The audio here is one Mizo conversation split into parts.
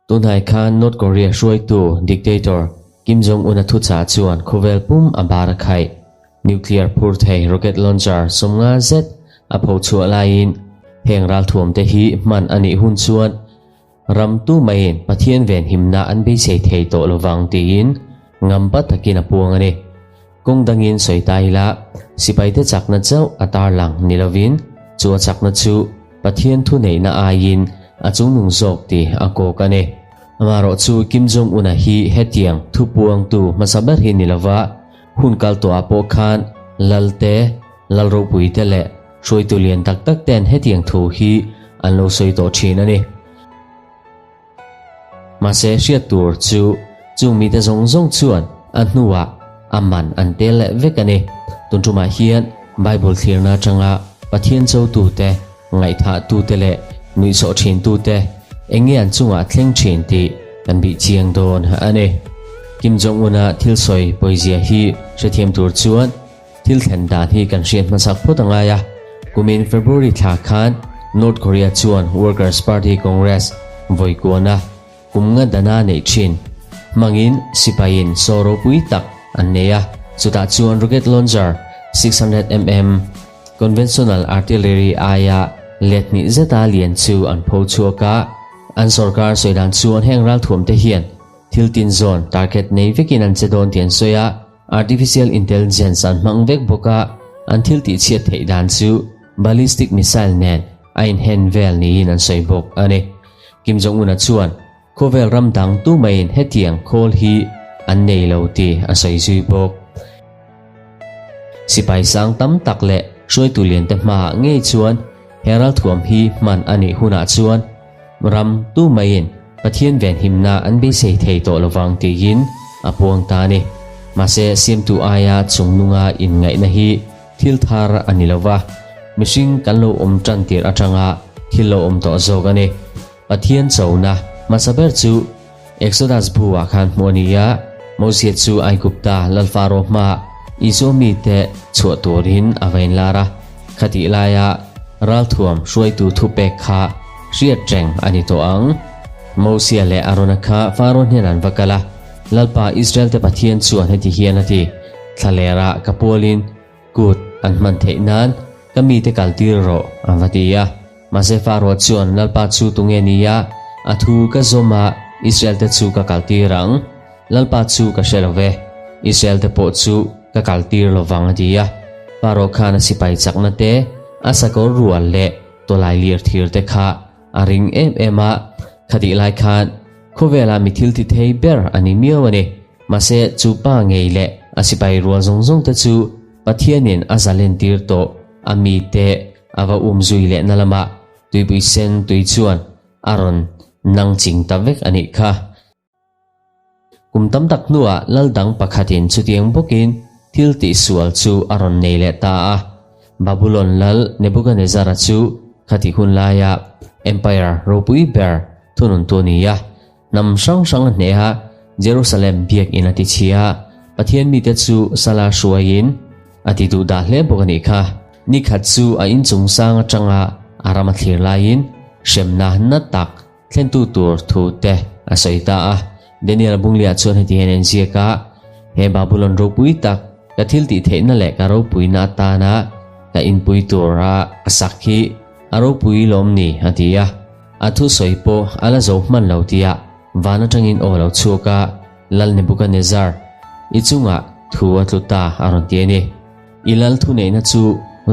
Tunhai khan North Korea hruaitu dictator Kim Jong-un a thuchah chuan khawvel pum a bar a khaih. Nuclear phur thei rocket launcher 50 zet a pho chhuah laiin heng ralthuamte hi hman a nih hun chuan ram tu maiin Pathian venhimna an beisei thei tawh lovang tiin ngampa takin a puang a ni. Kawng dangin sawi ta ila, sipaite chakna chauh a tarlang ni lovin chu a chakna chu Pathian thuneihna aiin a chungnung zawk tih a kawk a ni. Amaherawh chu Kim Jong-un-a hi hetiang thupuangtu hmasa ber hi ni lova, hun kal tawhah pawh khan Lalte, Lalropuite leh hruaitu lian tak tak ten hetiang thu hi an lo sawi tawh thin a ni. Mahse hriat tur chu chung mite zawng zawng chuan a hnuah a man an tel leh vek a ni. Tun tumah hian Bible thlirna atanga Pathian chotute, ngaihthah-tute leh nuihsawh thintute eng nge an chungah thleng thin tih kan bih chiang dawn a ni. Kim Jong-un-a thil sawi pawizia hi hrethiam tur chuan Thil thlen dan hi kan hriat hmasak phawt a ngai a, kumin February thla khan North Korea chuan Workers Party Congress vawikuana kum nga dana neih thin hmangin sipaiin saw ropui tak an nei a, chutah chuan rocket launcher 600mm conventional artillery aia let hnih zeta lian chu an pho chhuak a, an sorkar sawi dan chuan heng ralthuamte hian thil tin zawn target nei vekin an che dawn tih an sawi a. Artificial Intelligence an hmang vek bawk a, an thil tihchhiat theih dan chu ballistic missile nen a inhen vel niin an sawi bawk a ni. Kim Jong-un-a chuan khawvel ram dang tumaiin hetiang khawl hi an nei lo tih a sawi zui bawk. Sipai sang tam tak leh hruaitu liante hmaah ngei chuan he ralthuam hi hman a nih hunah chuan Ram tu maiin Pathian venhimna an beisei thei tawh lovang tiin a puang ta a ni. Mahse, siamtu aia chungnunga inngaihna hi thil thar a ni lova, mihring kan lo awm tan tir atanga thil lo awm tawh zawk a ni. Pathian chona hmasa ber chu Exodus bu-ah khan hmuh a ni a, Mosia chu Aigupta lal Faro hmaah Isua mite chhuah turin a va inlar a. Khatih laia ralthuam hruaitu thupek kha hriat reng a ni tawh ang. Mosia leh Arona kha Faro hnenah an va kal a, Lalpa Israel-te Pathian chuan heti hian a ti, Thlalera ka pualin kut an hman theih nan ka mite kaltir rawh, an va ti a. Mahse Faro chuan Lalpa chu tunge nia, a thu ka zawm a, Israel-te chu ka kaltir ang. Lalpa chu ka hre lo ve, Israel-te pawh chu ka kaltir lo vang a ti a. Faro khan a sipai chakna te, a sakawr rual leh tawlai lir thir te kha a ring em em a, khatih lai khan khawvelah mi thil ti thei ber a ni miau a ni. Mahse chu pa ngei leh a sipai rual zawng zawng te chu Pathianin a zalentir tawh a mite a va um zui lehna lamah tuipui sen tui chuan a rawn nang ching ta vek a nih kha. Kum tam tak hnuah lal dang pakhatin chutiang bawkin thil tihsual chu a rawn nei leh ta a. Babulon lal Nebuchadnezzar-a chu khatih hun laia empire ropui ber thununtu a ni a. Hnam hrang hrang a hneh a, Jerusalem biakinn a ti chhia a, Pathian mite chu sala hruaiin a ti duh dah hle bawk a nih kha. Ni khat chu a inchung sang atanga a ram a thlir laiin hremna na tak Thlentu tur thu te a sawi ta a. Daniel Bunglia chuan heti hian a inziak a, He Babulon ropui tak, ka thil tih theihna leh ka ropuina atana ka inpui tura ka sak hi a ropui lawm ni, a ti a. A thusawi pawh a la zo hman lo tia van atangin aw lo chhuak a, Lal Nebuchadnezzar, i chungah thu a tlu ta a rawn ti a ni. I lal thuneihna chu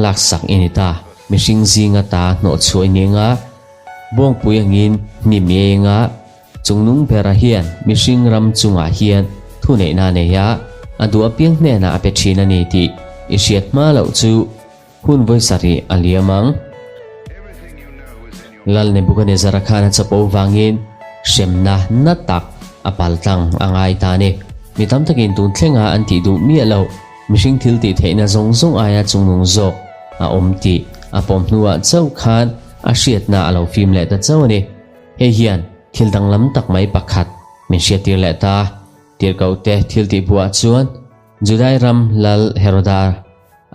laksak i ni ta, mihring zinga ta hnawhchhuah i ni anga, Bawngpui angin hnim i ei anga, chungnung bera hian mihring ram chungah hian thuneihna a nei a, a duh apiang hnenah a pe thin a ni tih i hriat hma loh chu hun vawi sarih a liam ang. Lal Nebuchadnezzar-a khan a chapo vangin hremna na tak a paltlang a ngai ta a ni. Mi tam takin tun thlenga an tih duh miah loh mihring thil tih theihna zawng zawng aia chungnung zawk a awm tih a pawm hnuah chauh khan a hriatna a lo fim leh ta chauh a ni. Hei hian thil danglam tak mai pakhat min hriattir leh ta. Tirhkohte thil tih buah chuan Judai ram lal Heroda,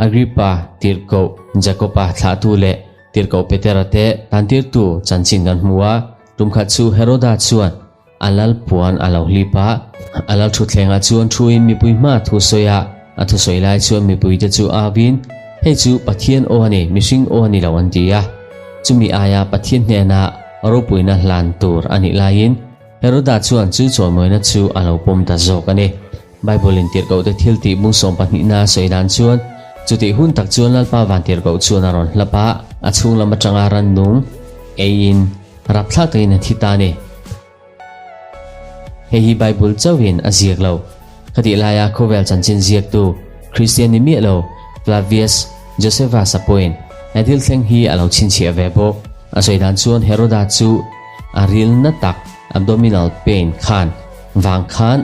Agrippa, Tirhkoh, Jakoba thlahtu leh. Tirhkoh Petera te tantirtu chanchin kan hmu a, tumkhat chu Heroda chuan a lal puan a lo hlip a, a lal thutthlengah chuan thuin mipui hma thu sawi a, a thusawi lai chuan mipuite chu auin, Hei chu Pathian aw a ni, mihring aw a ni lo an ti a. Chumi aia Pathian hnena ropuina hlan tur a nih laiin Heroda chuan chu chawimawina chu a lo pawm ta zawk a ni. Bible-in tirhkohte thil tih bung sawm pahnihna a sawi dan chuan, chutih hun tak chuan Lalpa van tirhkoh chuan a rawn hlap a, a chhung lam atanga rannung eiin rapthlak takin a thi ta a ni. Hei hi Bible chauhin a ziak lo. Khatih laia khawvel chanchin ziaktu Kristian ni miah lo Flavius Josephus-a pawhin he thil thleng hi a lo chhinchhiah ve bawk. A sawi dan chuan Heroda chu a ril na tak abdominal pain khan vang khan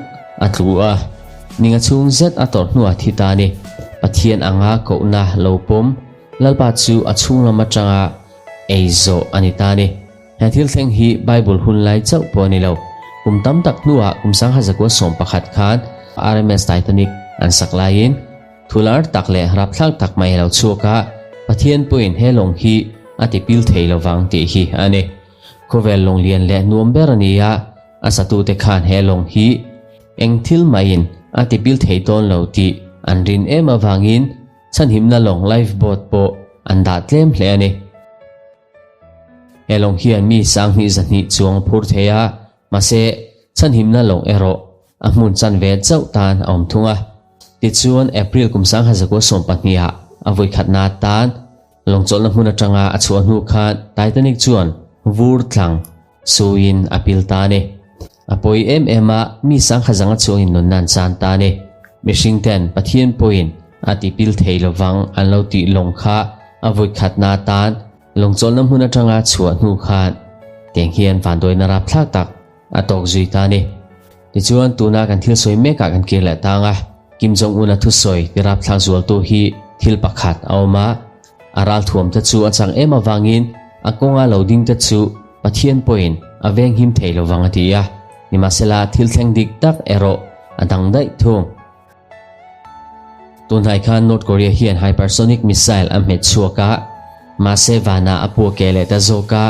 a tlu a, ninga chhung zet a tawrh hnuah thi ta a ni. Pathian anga kohna lo pawm Lalpa chu a chhung lam atanga ei zawh a ni ta a ni. He thil thleng hi Bible hun lai chauh pawh a ni lo. Kum tam tak hnuah kum sangha zakua 11 khan RMS Titanic an sak laiin thu lar tak leh rapthlak tak mai a lo chhuak a, Pathian pawhin he lawng hi a ti pil thei lovang tih hi a ni. Khawvel lawng lian leh nuam ber a ni a, a satute khan he lawng hi eng thil maiin a ti pil thei dawn lo tih an rin em avangin chhanhimna lawng life boat pawh an dah tlem hle a ni. He lawng hian mi sanghnih zahnih chuang a phur thei a, mahse chhanhimna lawng erawh a hmun chan ve chauh tan a awm thung a. Tichuan April kum sangha zakua 12 ah a vawikhatna atan lawng chawlhna hmun atanga a chhuah hnu khan Titanic chuan vur tlang Suiin a pil ta a ni. A pawi em em a, mi sangha zanga chuangin nunna an chan ta a ni. Mihring ten Pathian pawhin a ti pil thei lovang an lo tih lawng kha a vawi khatna atan lawngchawlhna hmun atanga chhuah hnu khan tiang hian vanduaina rapthlak tak a tawk zui ta a ni. Tichuan tuna kan thil sawi mekah kan kir leh tang a, Kim Jong-un a thusawi ti rapthlak zualtu hi thil pakhat a awm a, A ralthuam te chu a chang em avangin a kawnga lo ding te chu Pathian pawhin a venghim thei lovang a ti a, nimahsela thil thleng dik tak erawh a dang daih thung. Tunhnai khan North Korea hian hypersonic missile a hmet chhuak a, mahse vanah a puak ke leh ta zawk a,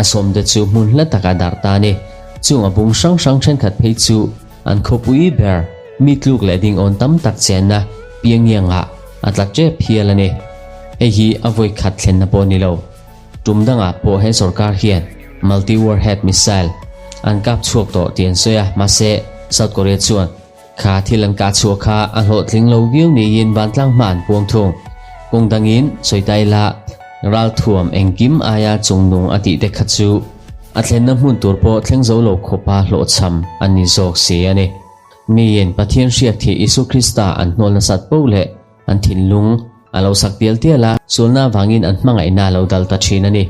a sawm te chu hmun hla taka darh ta a ni. Chung a bung hrang hrang thenkhat phei chu an khawpui ber mi tluk leh ding awn tam tak chenna Pyongyang-ah a tla tep hial a ni. Hei hi a vawi khat thlenna pawh a ni lo. Tum dangah pawh he sorkar hian multi-warhead missile an kap chhuak tawh tih an sawi a, mahse South Korea chuan kha thil an kah chhuah kha a hlawhtling lo viau niin vantlang hma an puang thung. Kawng dangin sawi ta ila ralthuam engkim aia chungnung a tih te kha chu a thlenna hmun tur pawh thleng zo lo khawpa hlawhchham an ni zawk si a ni. Miin Pathian hriak thih Isua Krista an hnawl nasat poh leh an thinlung a lo sak tial tial a, sualna avangin an hmangaihna a lo dal ta thin a ni.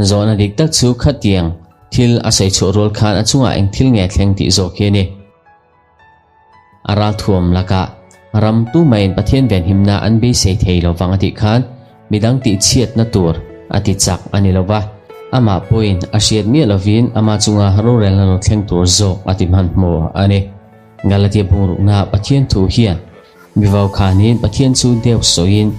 Zawhna dik tak chu khatiang thil a sawi chhuah rual khan a chungah eng thil nge thleng tih zawk hi a ni. A ralthuam lakah ram tumaiin Pathian venhimna an beisei thei lo vang a tih khan midang tihchhiatna tur a ti chak a ni lo va, amah pawhin a hriat miah lovin ama chunga rorelna lo thleng tur zawk a ti hmanhmawh a ni. Galatia bungrukna Pathian thu hian mi vaukhanin Pathian chu deuh sawiin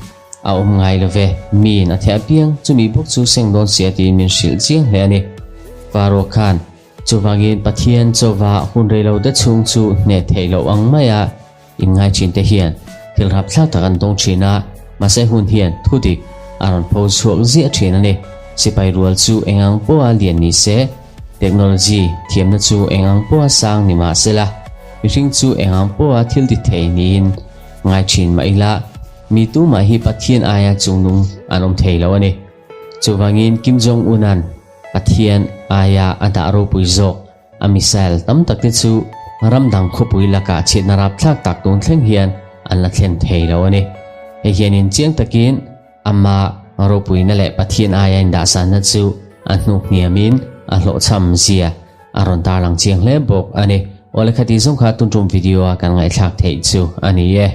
a awm ngai lo ve, miin a theh apiang chumi bawk chu seng dawn si a tiin min hrilh chiang hle a ni. Faro khan Chuvangin Pathian chauva hun rei lo te chhung chu hneh theih loh ang maia inngai thin te hian thil rapthlak tak an dawng thin a, mahse hun hian thu dik a rawn pho chhuak ziah thin a ni. Sipai rual chu eng ang pawha lian ni se, technology thiamna chu eng ang pawha sang ni mah sela, mihring chu eng ang pawha thil ti thei niin ngai thin mah ila, mi tumah hi Pathian aia chungnung an awm thei lo a ni. Chuvangin Kim Jong-un-a'n Pathian aia a dah ropui zawk a missile tam tak te chu ram dang khawpui lakah chhiatna rapthlak tak tun thleng hian an la thlen thei lo a ni. Hei hianin chiang takin ama ropuina leh Pathian aia indahsanna chu a hnuk hniamin a hlawhchham zia a rawn tarlang chiang hle bawk a ni. Awle khati zawng kha tun tum video a kan ngaihthlak theih chu a ni e.